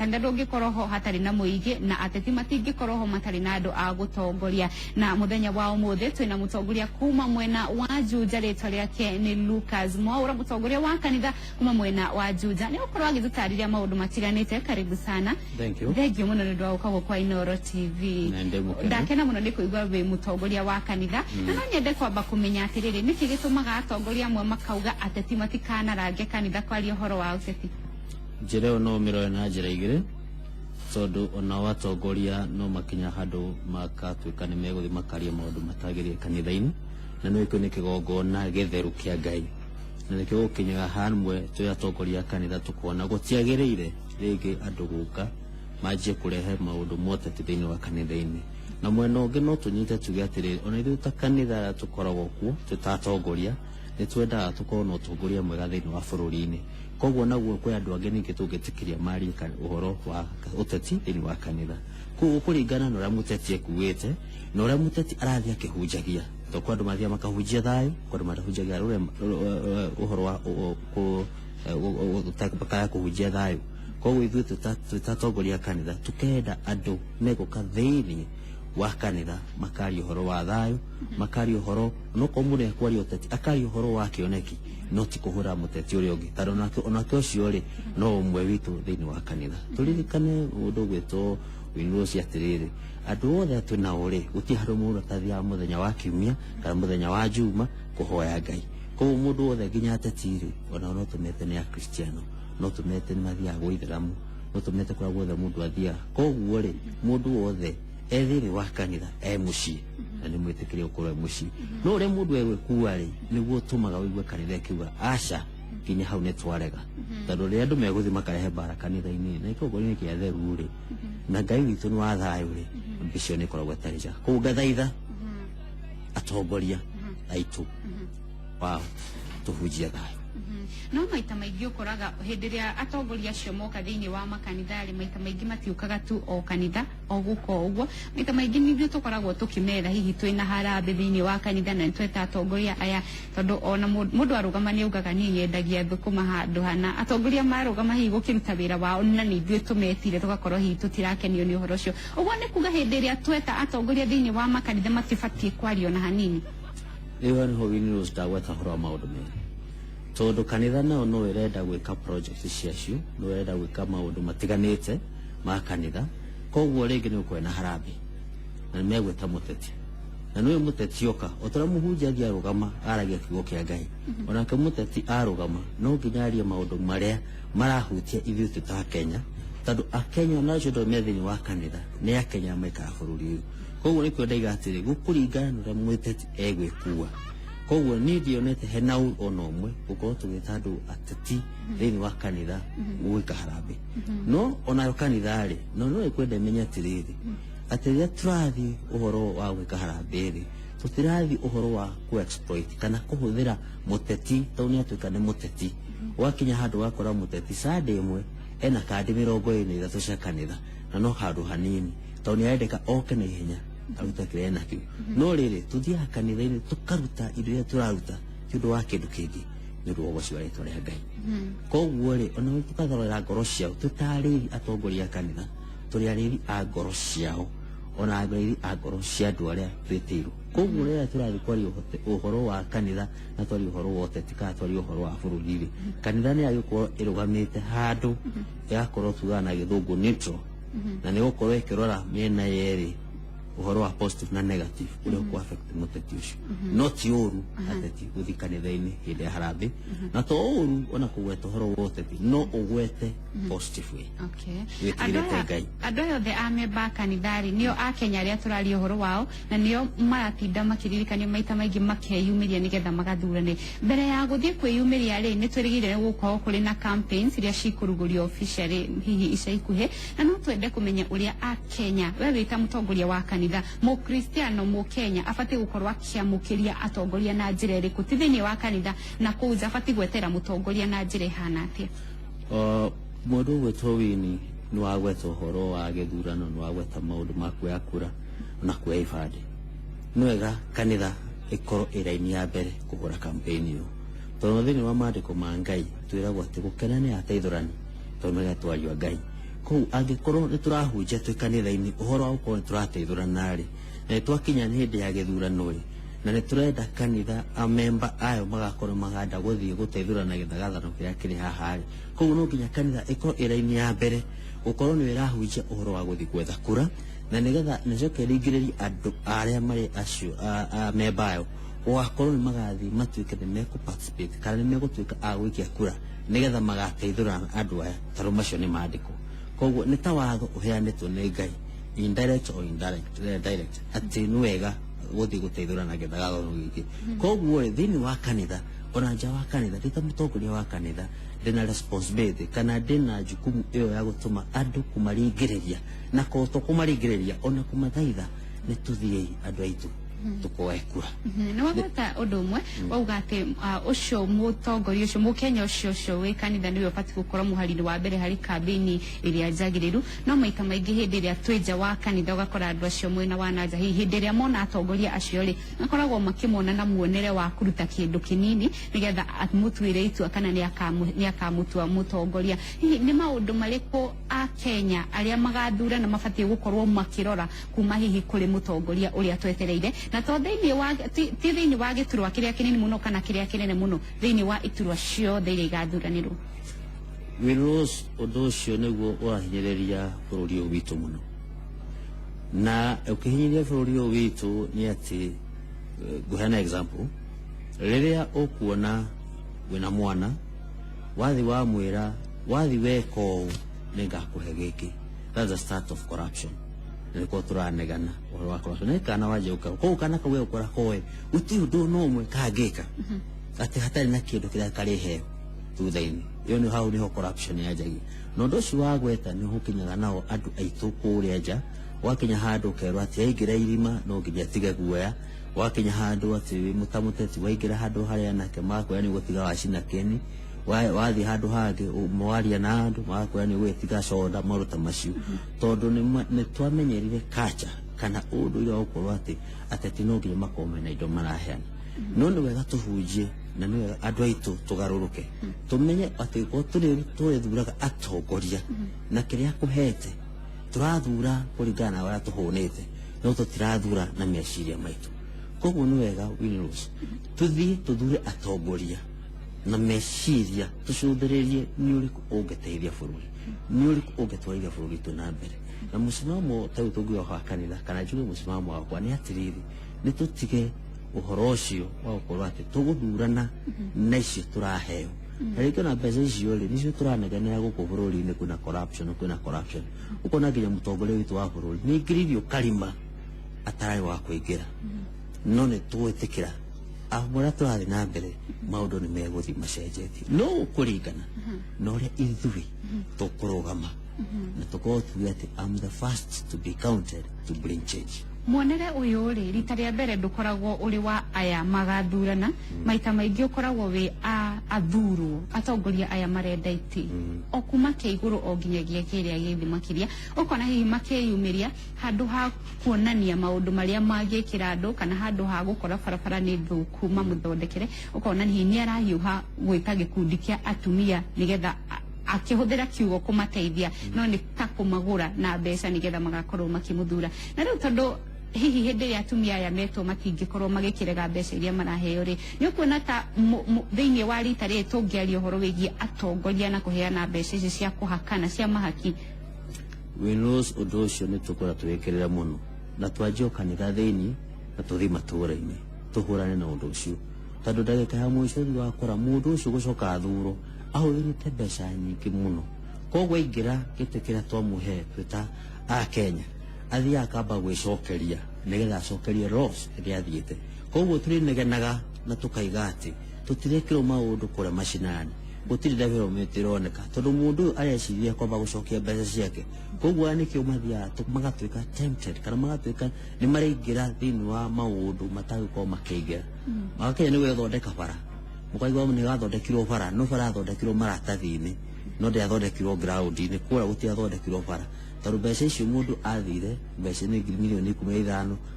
Kanitha ndũngĩkorwo ho hatarĩ na mũingĩ, na ateti matingĩkorwo ho matarĩ na andũ a gũtongoria. Na mũthenya wa ũmũthĩ twĩna mũtongoria kuma mwena wa Juja, rĩtwa rĩake nĩ Lucas Mwaura, mũtongoria wa kanitha kuma mwena wa Juja. Nĩ gũkorwo agĩtũtarĩria maũndũ matiganĩte. Karibu sana. Thank you. Thank you mũno nĩ ũndũ wa gũka gũkũ Inooro TV. Na ndĩ mũkenu. Ndakena mũno nĩ kũigua wĩ mũtongoria wa kanitha, na no nyende kwamba kũmenya atĩrĩrĩ, nĩkĩ gĩtũmaga atongoria amwe makauga ateti matikanarange kanitha kwaria ũhoro wa ũteti? Njĩra ĩyo no ũmĩrore na njĩra igĩrĩ, tondũ onao atongoria no makinya handũ makatuĩka nĩ megũthiĩ makaria maũndũ matagĩrĩire kanitha-inĩ, na nĩ kĩu nĩ kĩgongona gĩtheru kĩa Ngai, na nĩkĩo gũkinyaga hamwe twĩ atongoria a kanitha tũkona gũtiagĩrĩire rĩngĩ andũ gũka manjie kũrehe maũndũ ma ũteti thĩinĩ wa kanitha-inĩ. Na mwena ũngĩ no tũnyite tuge atĩrĩrĩ, ona ithuĩ ta kanitha arĩa tũkoragwo kuo twĩ ta atongoria, nĩ twendaga tũkorwo na ũtongoria mwega thĩinĩ wa bũrũri-inĩ. Koguo naguo kwĩ andũ angĩ ningĩ tũngĩtĩkĩria marie ũhoro wa ũteti thĩinĩ wa kanitha. Koguo kũringana na ũrĩa mũteti ekuĩte na ũrĩa mũteti arathiĩ akĩhunjagia, tondũ kwĩ andũ mathiaga makahunjia thayũ, kwĩ andũ matahunjagia ũhoro wa makaya kũhunjia thayũ. Koguo ithuĩ twĩ ta atongoria a kanitha tũkenda andũ megũka thĩinĩ wa kanitha makaria ũhoro wa thayũ, makaria ũhoro, onokorwo mũndũ ekwaria ũteti, akaria ũhoro wa kĩoneki, no ti kũhũra mũteti ũrĩa ũngĩ, tondũ onake ũcio rĩ no ũmwe witũ thĩinĩ wa kanitha. Tũririkane mũndũ ũgwĩtwo Winnie Rose atĩrĩrĩ, andũ othe twĩ nao rĩ, gũtirĩ handũ mũndũ atathiaga mũthenya wa kiumia kana mũthenya wa njuma kũhoya Ngai. Koguo mũndũ wothe nginya ateti rĩ, onao no tũmete nĩ akristiano, no tũmete nĩ mathiaga gwa ithĩramu, no tũmete kũrĩa guothe mũndũ athiaga. Koguo rĩ, mũndũ wothe e thĩinĩ wa kanitha e mũciĩ, na nĩ mwĩtĩkĩrie gũkorwo e mũciĩ, no ũrĩa mũndũ egwĩkua rĩ, nĩguo ũtũmaga ũigue kanitha ĩkiuga aca, nginya hau nĩ twarega, tondũ rĩrĩa andũ megũthiĩ makarehe mbara kanitha-inĩ na gĩkongoni kĩa theru rĩ, na Ngai witũ nĩ wa thayũ rĩ, mbica ĩyo nĩ ĩkoragwo ĩtarĩ njega. Koguo ngathaitha atongoria aitũ wao tũhunjie thayũ. No maita maingĩ ũkoraga hĩndĩ ĩrĩa atongoria acio moka thĩinĩ wa makanitha rĩ, maita maingĩ matiũkaga tu o kanitha o gũka o ũguo. Maita maingĩ nĩ ithuĩ tũkoragwo tũkĩmetha, hihi twĩna harambĩ thĩinĩ wa kanitha na nĩtweta atongoria aya, tondũ ona mũndũ arũgama nĩ augaga niĩ nyendagia thũkũma handũ hana. Atongoria marũgama hihi gũkĩruta wĩra wao na nĩ ithuĩ tũmetire, tũgakorwo hihi tũtirakenio nĩ ũhoro ũcio. Ũguo nĩ kuga hĩndĩ ĩrĩa tweta atongoria thĩinĩ wa makanitha matibatiĩ kwaria ona hanini? Rĩu hau nĩho Winnie Rose ndagweta ũhoro wa maũndũ merĩ, tondũ kanitha nayo no ĩrenda gwĩka project ciacio, no ĩrenda gwĩka maũndũ matiganĩte ma kanitha. Koguo rĩngĩ nĩ gũkorwo na harambĩ na nĩ megwĩta mũteti, na nĩũĩ mũteti oka, o ta ũrĩa mũhunjia athiĩ arũgama aragia kiugo kĩa Ngai, onake mũteti arũgama no nginya arie maũndũ marĩa marahutia ithuĩ twĩ ta Akenya, tondũ Akenya ona acio andũ me thĩinĩ wa kanitha nĩ Akenya maikaraga bũrũri ũyũ. Koguo nĩkĩo ndaiga atĩrĩ, gũkũringana na ũrĩa mũteti egwĩkua. Koguo niĩ ndionete hena ũru ona ũmwe gũkorwo tũgĩta andũ ateti thĩinĩ wa kanitha gwĩka harambĩ. No onayo kanitha rĩ, no no ĩkwenda ĩmenye atĩrĩrĩ, atĩ rĩrĩa tũrathiĩ ũhoro wa gwĩka harambĩ rĩ, tũtirathiĩ ũhoro wa kũ exploit kana kũhũthĩra mũteti, tondũ nĩ atuĩka nĩ mũteti. Wakinya handũ ũgakora mũteti Sunday ĩmwe ena kandi 23 cia kanitha, na no handũ hanini, tondũ nĩ arendeka oke na ihenya arute kĩrĩa enakĩo. No rĩrĩ, tũthiaga kanitha-inĩ tũkaruta indo iria tũraruta ti ũndũ wa kĩndũ kĩngĩ, nĩ ũndũ wa ũgoci wa rĩtwa rĩa Ngai. Koguo rĩ, ona tũkagarũra ngoro ciao, twĩ ta arĩithi atongoria a kanitha, tũrĩ arĩithi a ngoro ciao, ona arĩithi a ngoro cia andũ arĩa twĩtĩirwo. Koguo rĩrĩa tũrathiĩ kwaria ũhoro wa kanitha na twaria ũhoro wa ũteti kana twaria ũhoro wa bũrũri rĩ, kanitha nĩ yagĩkorwo ĩrũgamĩte handũ, ĩgakorwo tugaga na gĩthũngũ neutral, na nĩ gũkorwo ĩkĩrora mĩena yerĩ, ũhoro wa positive na negative ũrĩa ũkũ affect mũteti ũcio. No ti ũru ateti gũthiĩ kanitha-inĩ hĩndĩ ya harambĩ, na to ũru ona kũgweta ũhoro wa ũteti, no ũgwete positive way. Okay. Wĩtigĩrĩte Ngai. Andũ aya othe a memba a kanitha rĩ, nĩo a Kenya arĩa tũraria ũhoro wao, na nĩo maratinda makĩririkanio maita maingĩ makeyumĩria nĩgetha magathurane. Mbere ya gũthiĩ kwĩyumĩria rĩ, nĩ twĩrĩgĩrĩire gũkorwo kũrĩ na campaigns iria cikũrugũrio officially hihi ica ikuhĩ, na no twende kũmenya ũrĩa a Kenya, we wĩ ta mũtongoria wa kanitha, mũkristiano mũkenya abatiĩ gũkorwo akĩamũkĩria atongoria na njĩra ĩrĩkũ, ti thĩinĩ wa kanitha na kũu nja, abatiĩ gwetera mũtongoria na njĩra ĩhana atĩa? Mũndũ ũgwĩtwo Winnie, nĩ wagweta ũhoro wa gĩthurano, nĩ wagweta maũndũ ma kuoya kura na kuoya ibandĩ. Nĩ wega kanitha ĩkorwo ĩ raini ya mbere kũhũra campaign ĩyo, tondũ thĩinĩ wa maandĩko ma Ngai twĩragwo atĩ gũkena nĩ ateithũrani, tondũ magetwo ariũ a Ngai. Koguo angĩkorwo nĩ tũrahunjia twĩ kanitha-inĩ ũhoro wa gũkorwo nĩ tũrateithũrana rĩ, na nĩ twakinya nĩ hĩndĩ ya gĩthurano rĩ, na nĩ tũrenda kanitha amemba ayo magakorwo maganda gũthiĩ gũteithũrana gĩthagathano kĩrĩa kĩrĩ haha rĩ, koguo no nginya kanitha ĩkorwo ĩ raini ya mbere gũkorwo nĩyo ĩrahunjia ũhoro wa gũthiĩ gwetha kura, na nĩgetha nĩcoke ĩringĩrĩrie andũ arĩa marĩ acio amemba ayo gũgakorwo nĩ magathiĩ matuĩke nĩ mekũ participate kana nĩ megũtuĩka a gũikia kura nĩgetha magateithũrana andũ aya, tondũ macio nĩ maandĩko. Koguo nĩ ta watho ũheanĩtwo nĩ Ngai, indirect or indirect, direct, atĩ nĩ wega gũthiĩ gũteithũrana gĩthagathano gĩkĩ. Koguo rĩ, thĩinĩ wa kanitha ona nja wa kanitha, ndĩ ta mũtongoria wa kanitha ndĩna responsibility kana ndĩna jukumu ĩyo ya gũtũma andũ kũmaringĩrĩria, na to kũmaringĩrĩria ona kũmathaitha nĩ tũthiĩi andũ aitũ tukoe kura. Nĩ wagweta ũndũ ũmwe wauga atĩ ũcio mũtongoria ũcio mũkenya ũcio ũcio wĩ kanitha nĩwe ũbatiĩ gũkorwo mũhari-inĩ wa mbere harĩ kambĩini ĩrĩa njagĩrĩru. No maita maingĩ hĩndĩ ĩrĩa twĩ nja wa kanitha ũgakora andũ acio mwena wa nanja, hihi hĩndĩ ĩrĩa mona atongoria acio rĩ, makoragwo makĩmona na muonere wa kũruta kĩndũ kĩnini nĩgetha amũtuĩre itua kana nĩ akamũtua mũtongoria. Hihi nĩ maũndũ marĩkũ a Kenya arĩa magathurana mabatiĩ gũkorwo makĩrora kuma hihi kũrĩ mũtongoria ũrĩa twetereire, na to thĩinĩ wa ti thĩinĩ wa gĩturwa kĩrĩa kĩnini mũno kana kĩrĩa kĩnene mũno, thĩinĩ wa iturwa ciothe iria igathuranĩrwo? Rose, ũndũ ũcio nĩguo ũrahinyĩrĩria bũrũri ũyũ witũ mũno, na ũkĩhinyĩrĩria bũrũri ũyũ witũ nĩ atĩ ngũheana example, rĩrĩa ũkuona wĩna mwana wathi wamwĩra wathi weka ũũ nĩngakũhe gĩkĩ, that's the start of corruption. Nĩkuo tũranegana ũhoro wa corruption, nĩ kana wanjia gũkora koguo kana kau gegũkora koĩ gũtirĩ ũndũ no ũmwe kangĩka atĩ hatarĩ na kĩndũ kĩrĩa karĩheo thutha-inĩ. Ĩyo nĩ hau nĩho corruption yanjagia. Na ũndũ ũcio wa gweta nĩ ũkinyaga nao andũ aitũ kũrĩa nja, wakinya handũ ũkerwo atĩ aingĩra irima no nginya atige guoya, wakinya handũ atĩ wĩ mũtamũteti waingĩra handũ harĩa anake magakwĩra nĩ ũgũtiga wacina kĩni, wathiĩ handũ hangĩ mwaria na andũ magakwĩra nĩ ũgũgĩtiga soda, maũndũ ta macio, tondũ nĩ twamenyerire culture kana ũndũire wa gũkorwo atĩ ateti no nginya makorwo mena indo maraheana. No nĩ wega tũhunjie na nĩ wega andũ aitũ tũgarũrũke, tũmenye atĩ korwo tũrĩthuraga atongoria na kĩrĩa akũhete tũrathura kũringana na ũrĩa tũhũnĩte, no tũtirathura na meciria maitũ. Koguo nĩ wega Winnie Rose tũthiĩ tũthure atongoria na meciria, tũcũthĩrĩrie nĩ ũrĩkũ ũngĩteithia bũrũri, nĩ ũrĩkũ ũngĩtwarithia bũrũri witũ na mbere. Na mũsimamo ta rĩu tũngiuga wa kanitha kana njuge mũsimamo wakwa nĩ atĩrĩrĩ, nĩ tũtige ũhoro ũcio wa gũkorwo atĩ tũgũthurana na icio tũraheo, na rĩngĩ ona mbeca icio rĩ nĩcio tũranegenera gũkũ bũrũri-inĩ. Kwĩna corruption, kwĩna corruption, ũkona nginya mũtongoria witũ wa bũrũri nĩ aingĩririo karima atararĩ wa kũingĩra. No nĩ tũgwĩtĩkĩra ũrĩa tũrathiĩ na mbere maũndũ nĩ megũthiĩ macenjetie, no kũringana na ũrĩa ithuĩ tũkũrũgama na tũkorwo tuge atĩ I'm the first to be counted to bring change. Muonere ũyũ rĩ, rita rĩa mbere ndũkoragwo ũrĩ wa aya magathurana, maita maingĩ ũkoragwo wĩ a athurwo atongoria aya marenda itĩ o kuma kĩa igũrũ o nginyagia kĩrĩa gĩthĩ makĩria. Ũkona hihi makĩyumĩria handũ ha kuonania maũndũ marĩa mangĩkĩra andũ, kana handũ ha gũkora barabara nĩ thũku mamũthondekere, ũkona hihi nĩ arahiũha gwĩta gĩkundi kĩa atumia nĩgetha akĩhũthĩra kiugo kũmateithia, no nĩ ta kũmagũra na mbeca nĩgetha magakorwo makĩmũthura. Na rĩu tondũ hihi hĩndĩ ĩrĩa atumia aya metwo matingĩkorwo magĩkĩrega mbeca iria maraheo rĩ, nĩ ũkuona ta thĩinĩ wa rita rĩrĩ tũngĩaria ũhoro wĩgiĩ atongoria na kũheana mbeca ici cia kũhakana cia mahaki? Winrose, ũndũ ũcio nĩ tũkũra tũgĩkĩrĩra mũno, na twanjie o kanitha thĩinĩ na tũthiĩ matũũra-inĩ tũhũrane na ũndũ ũcio, tondũ ndagĩka ya mũico thutha wa kũra mũndũ ũcio gũcoka athurwo ahũthĩrĩte mbeca nyingĩ mũno. Koguo aingĩra gĩtĩ kĩrĩa twamũhe twĩ ta a Kenya, athiaga akamba gwĩcokeria nĩgetha acokerie loss ĩrĩa athiĩte. Koguo tũrĩnegenaga na tũkaiga atĩ tũtirekĩrwo maũndũ kũrĩa macinani, gũtirĩ development ĩroneka, tondũ mũndũ ũyũ areciria kwamba gũcokia mbeca ciake. Koguo aya nĩkĩo mathiaga magatuĩka tempted kana magatuĩka nĩ maraingĩra thĩinĩ wa maũndũ matagĩkorwo makĩingĩra, magakinya nĩ gwĩthondeka bara, mũkaigua nĩ gathondekirwo bara, no bara yathondekirwo maratathi-inĩ no ndĩathondekirwo ground-inĩ, kũrĩa gũtiathondekirwo bara, tondũ mbeca icio mũndũ athire mbeca nĩ 15 milioni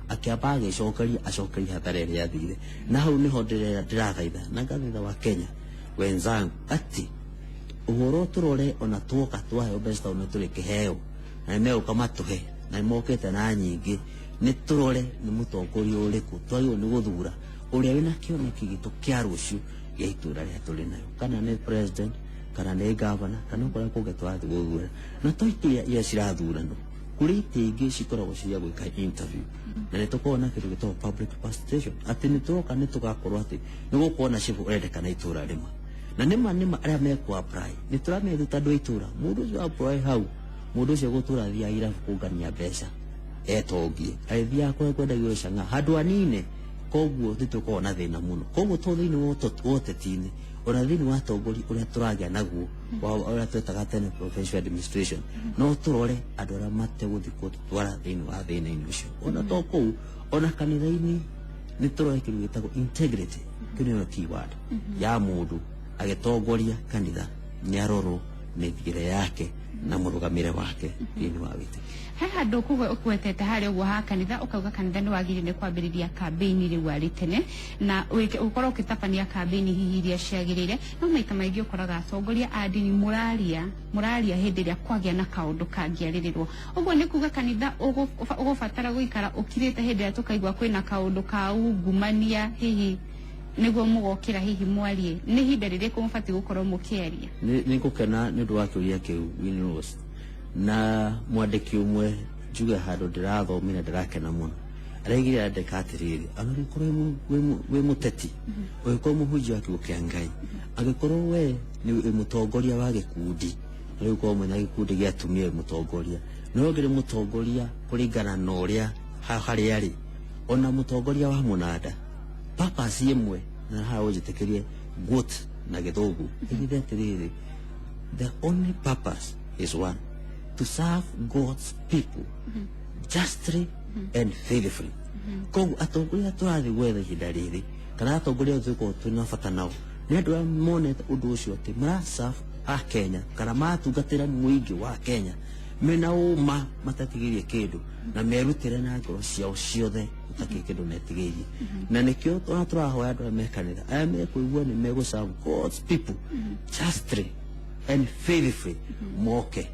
akĩamba agĩcokeria acokeria hathara ĩrĩa athire. Na hau nĩho ndĩrathaitha na ngathaitha wa Kenya wenzangu atĩ Ũhoro tũrore ona tuoka twaheo mbeca tondũ nĩ tũrĩkĩheo na nĩ megũka matũhe na nĩ mokĩte na nyingĩ, nĩ tũrore nĩ mũtongoria ũrĩkũ twagĩrĩirwo nĩ gũthura ũrĩa wĩna kĩoneki gitũ kĩa rũciũ gĩa itũra rĩrĩa tũrĩ nayo, kana nĩ president, kana nĩ governor, kana kũrĩa kũngĩ tũrathiĩ gũthura. Na to itĩ iria cirathuranwo, kũrĩ itĩ ingĩ cikoragwo cia gwĩka interview, na nĩ tũkoragwo na kĩndũ gĩtagwo public participation, atĩ nĩ tũroka nĩ tũgakorwo atĩ nĩ gũkorwo na cibũ ũrendekana itũra rĩmwe, na nĩma nĩma arĩa mekũ apply nĩ tũrametha andũ a itũra. Mũndũ ũcio apply hau, mũndũ ũcio gũtũra athiaga irabu kũngania mbeca etongie, agĩthiaga kũrĩa kwendagio cang'a handũ anine. Koguo nĩ tũkoragwo na thĩna mũno. Koguo to thĩinĩ wa ũteti-inĩ, ona thĩinĩ wa atongoria ũrĩa tũragĩa naguo wa ũrĩa twetaga tene provincial administration, no tũrore andũ arĩa mategũthiĩ gũtũtwara thĩinĩ wa thĩna-inĩ ũcio. Ona to kũu, ona kanitha-inĩ nĩ tũrore kĩndũ gĩtagwo integrity. Kĩu nĩyo keyword ya mũndũ agĩtongoria kanitha, nĩ arorwo mĩthiĩre yake na mũrũgamĩre wake thĩinĩ wa wĩtĩkio. He handũ kuga ũkwetete harĩa ũguo ha kanitha, ũkauga kanitha nĩ wagĩrĩire nĩ kwambĩrĩria kambĩini rĩu arĩ tene na ũkorwo ũgĩtabania kambĩini hihi iria ciagĩrĩire. No maita maingĩ ũkoraga atongoria a ndini mũraria hĩndĩ ĩrĩa kwagĩa na kaũndũ kangĩarĩrĩrwo. Ũguo nĩ kuga kanitha ũgũbatara gũikara ũkirĩte hĩndĩ ĩrĩa tũkaigua kwĩna kaũndũ ka ungumania, hihi nĩguo mũgokĩra hihi mwarie? Nĩ ihinda rĩrĩkũ mũbatiĩ gũkorwo mũkĩaria? Nĩ ngũkena nĩ ũndũ wa kĩũria kĩu, Winnie Rose. Na mwandĩki ũmwe njuge handũ ndĩrathomire ndĩrakena mũno araigire andĩka atĩrĩrĩ, ona ũngĩkorwo wĩ mũteti, ũngĩkorwo mũhunjia wa kiugo kĩa Ngai, angĩkorwo we nĩ wĩ mũtongoria wa gĩkundi, rĩu korwo mwĩna gĩkundi gĩa atumia wĩ mũtongoria, no ũngĩ nĩ mũtongoria kũringana na ũrĩa harĩa arĩ, ona mũtongoria wa mũnanda, purpose ĩmwe, na haha ũnjĩtĩkĩrie quote na Gĩthũngũ, ĩgire atĩrĩrĩ, "The only purpose is one: to serve God's people justly and faithfully." Koguo atongoria tũrathiĩ gwetha ihinda rĩrĩ, kana atongoria tũkorwo twĩna bata nao, nĩ andũ arĩa monete ũndũ ũcio atĩ maraserve a Kenya kana maratungatĩra mũingĩ wa Kenya mena ũma, matatigĩrie kĩndũ, na merutĩre na ngoro ciao ciothe gũtakĩrĩ kĩndũ metigĩirie. Na nĩkĩo ona tũrahoya andũ arĩa me kanitha, arĩa mekũigua nĩ megũserve God's people justly and faithfully, moke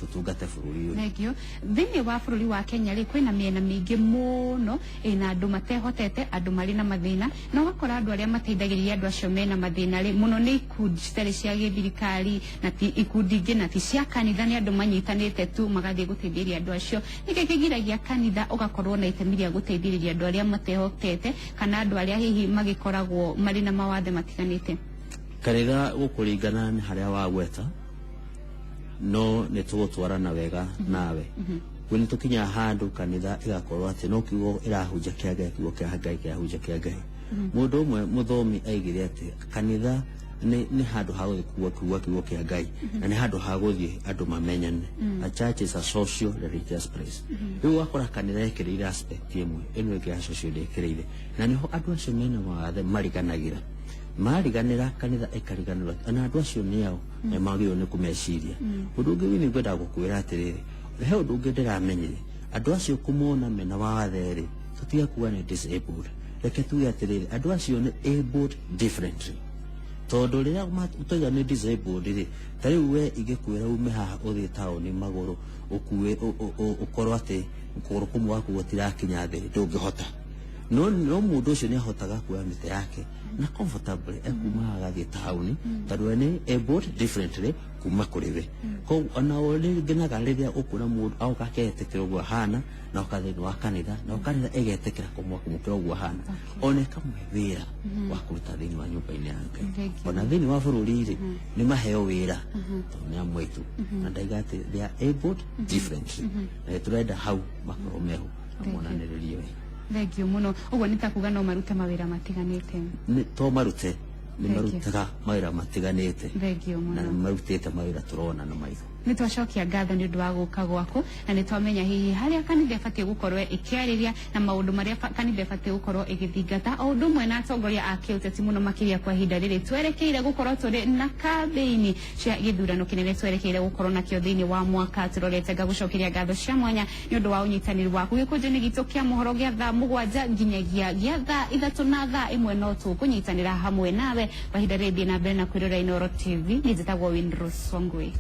tutungate bũrũri ũyũ. Thengio. Thĩinĩ wa bũrũri wa Kenya rĩ, kwĩna mĩena mĩingĩ mũno ĩna andũ matehotete, andũ marĩ na mathĩna, na ũgakora andũ arĩa mateithagĩrĩria andũ acio mena mathĩna rĩ mũno nĩ ikundi citarĩ cia gĩthirikari na ti ikundi ingĩ na ti cia kanitha, nĩ andũ manyitanĩte tu magathiĩ gũteithĩrĩria andũ acio. Nĩkĩ kĩgiragia kanitha ũgakorwo na itemi rĩa gũteithĩrĩria andũ arĩa matehotete kana andũ arĩa hihi magĩkoragwo marĩ na mawathe matiganĩte? Kanitha gũkũringana nĩ harĩa wagweta, no nĩ tũgũtwarana wega nawe. Kwĩ nĩ tũkinyaga handũ kanitha ĩgakorwo atĩ no kiugo ĩrahunja kĩa Ngai, kiugo kĩa Ngai kĩrahunja kĩa Ngai. Mũndũ ũmwe mũthomi aigire atĩ kanitha nĩ handũ ha gũthiĩ kuga kiugo kĩa Ngai na nĩ handũ ha gũthiĩ andũ mamenyane. A church is a social religious place. Rĩu ũgakora kanitha ĩkĩrĩire aspect ĩmwe, ĩno ĩngĩ ya social ndĩkĩrĩire, na nĩho andũ acio mena mawathe mariganagĩra, mariganĩra kanitha ĩkariganĩrwo ona andũ acio nĩao na magĩrĩirwo nĩ kũmeciria. Ũndũ ũngĩ wini ngwendaga gũkwĩra atĩrĩrĩ, he ũndũ ũngĩ ndĩramenyire, andũ acio kũmona mena wathe rĩ, tũtige kuga nĩ disabled, reke tuge atĩrĩrĩ, andũ acio nĩ abled differently, tondũ rĩrĩa twaiga nĩ disabled rĩ, ta rĩu we ingĩkwĩra ume haha ũthiĩ taũni magũrũ, ũkue ũkorwo atĩ kũgũrũ kũmwe gwaku gũtirakinya thĩ, ndũngĩhota. No mũndũ ũcio nĩ ahotaga kuoya mĩtĩ yake na comfortably ekuma haha agathiĩ taũni, tondũ we nĩ abled differently kuma kũrĩ we. Koguo ona o ngenaga rĩrĩa ũkuona mũndũ agoka aketĩkĩra ũguo ahana, na oka thĩinĩ wa kanitha, na kanitha ĩgetĩkĩra kũmwamũkĩra ũguo ahana, ona ĩkamũhe wĩra wa kũruta thĩinĩ wa nyũmba-inĩ ya Ngai. Thank you. Ona thĩinĩ wa bũrũri rĩ, nĩ maheo wĩra tondũ nĩ amwe aitũ, na ndaiga atĩ they are abled differently, na nĩ tũrenda hau makorwo meho na Thank you. monanĩrĩrie wega. Thengio mũno. Ũguo nĩ ta kuga no marute mawĩra matiganĩte? Nĩ to marute, nĩ Thank you. marutaga mawĩra matiganĩte Thengio na mũno. nĩ marutĩte mawĩra tũrona na maitho. Nĩ twacokia ngatho nĩ ũndũ wa gũka gwaku, na nĩ twamenya hihi harĩa kanitha ĩbatiĩ gũkorwo ĩkĩarĩria na maũndũ marĩa kanitha ĩbatiĩ gũkorwo ĩgĩthingata, o ũndũ ũmwe na atongoria a kĩũteti, mũno makĩria kwa ihinda rĩrĩ twerekeire gũkorwo tũrĩ na kambĩini cia gĩthurano kĩnene twerekeire gũkorwo nakĩo thĩinĩ wa mwaka tũrorete. Ngagũcokeria ngatho cia mwanya nĩ ũndũ wa ũnyitanĩri waku gĩkũnjũ-inĩ gitũ kĩa mohoro gĩa thaa 7 nginyagia gĩa thaa 3 na thaa 1 no tũkũnyitanĩra hamwe nawe. Kwa ihinda rĩrĩ thiĩ na mbere na kwĩrora Inooro TV. Nĩ njĩtagwo Winrose Wangui.